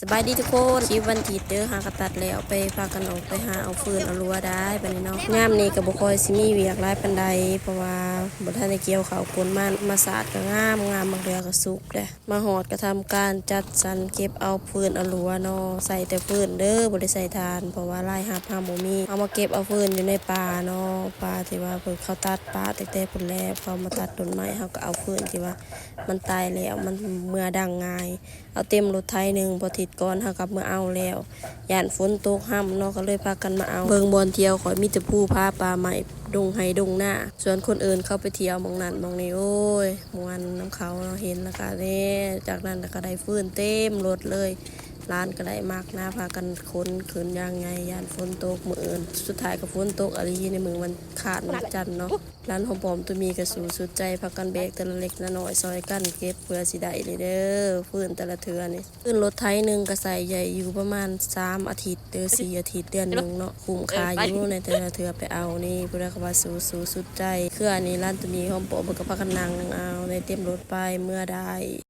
ສະບາຍດີທຸກຄົນ ຄລິບວັນອາທິດເດີ ຫາກະຕັດແລ້ວ ໄປພາກັນອອກໄປຫາເອົາຟືນເອົາລົວໄດ້ບັດນີ້ເນາະ. ຍາມນີ້ກະບໍ່ຄ່ອຍຊິມີວຽກຫຼາຍປານໃດ ເພາະວ່າບໍ່ທັນໄດ້ກ່ຽວເຂົ້າກົນມັນ ມາສາດກະງາມງາມ ໝາກເດືອກະສຸກແລ້ວ. ມາຮອດກະທຳການຈັດສັນເກັບເອົາຟືນເອົາລົວເນາະ ໃຊ້ແຕ່ຟືນເດີ ບໍ່ໄດ້ໃຊ້ຖ່ານ ເພາະວ່າລາຍຮັບເຮົາບໍ່ມີ. ເຮົາມາເກັບເອົາຟືນຢູ່ໃນປ່າເນາະ ປ່າທີ່ວ່າເພິ່ນເຂົາຕັດປ່າແຕ່ແຕ່ພຸ້ນແຫຼະ ເຂົາມາຕັດຕົ້ນໄມ້ ເຮົາກະເອົາຟືນທີ່ວ່າມັນຕາຍແລ້ວ ມັນເມື່ອດັງງ່າຍ ເອົາເຕັມລົດໄຖໜຶ່ງ. ບໍ່ທິດກ່ອນເຮົາກະເມືອເອົາແລ້ວ ຢ້ານຝົນຕົກຮຳເນາະ ກະເລີຍພາກັນມາເອົາ. ເບິ່ງບ່ອນທ່ຽວຂ້ອຍມີແຕ່ພູຜາປ່າໄມ້ ດົງໄຮ່ດົງນາ ສ່ວນຄົນອື່ນເຂົາໄປທ່ຽວໝ່ອງນັ້ນໝ່ອງນີ້ ໂອ້ຍ ມ່ວນນຳເຂົາເນາະ ເຫັນແລ້ວກະແນ່. ຈາກນັ້ນລະກະໄດ້ຟືນເຕັມລົດເລີຍ ຫຼານກະໄດ້ໝາກໜາ ພາກັນຂົນຂຶ້ນຢ່າງໃຫຍ່ ຢ້ານຝົນຕົກມື້ອື່ນ. ສຸດທ້າຍກະຝົນຕົກອີ່ຫຼີ ໃນມື້ວັນຄານວັນຈັນເນາະ. ຫຼານຫອມປ້ອມໂຕມີກະສູ້ສຸດໃຈ ພາກັນແບກແຕ່ລະເລັກລະນ້ອຍ ຊ່ອຍກັນເກັບເພື່ອຊິໄດ້ນີ້ເດີ ຟືນແຕ່ລະເທື່ອນີ້. ຟືນລົດໄຖໜຶ່ງກະໃຊ້ໄດ້ຢູ່ປະມານສາມອາທິດເດີ ສີ່ອາທິດ ເດືອນໜຶ່ງເນາະ ຄຸ້ມຄ່າຢູ່ໃນແຕ່ລະເທື່ອໄປເອົານີ້. ຜູ້ໃດກະວ່າສູ້ໆສຸດໃຈ ເຄືອນີ້ ຫຼານໂຕມີ ຫອມປ້ອມ ເພິ່ນກະພາກັນນັ່ງເອົາ ໄດ້ເຕັມລົດໄປ ເມືອໄດ້.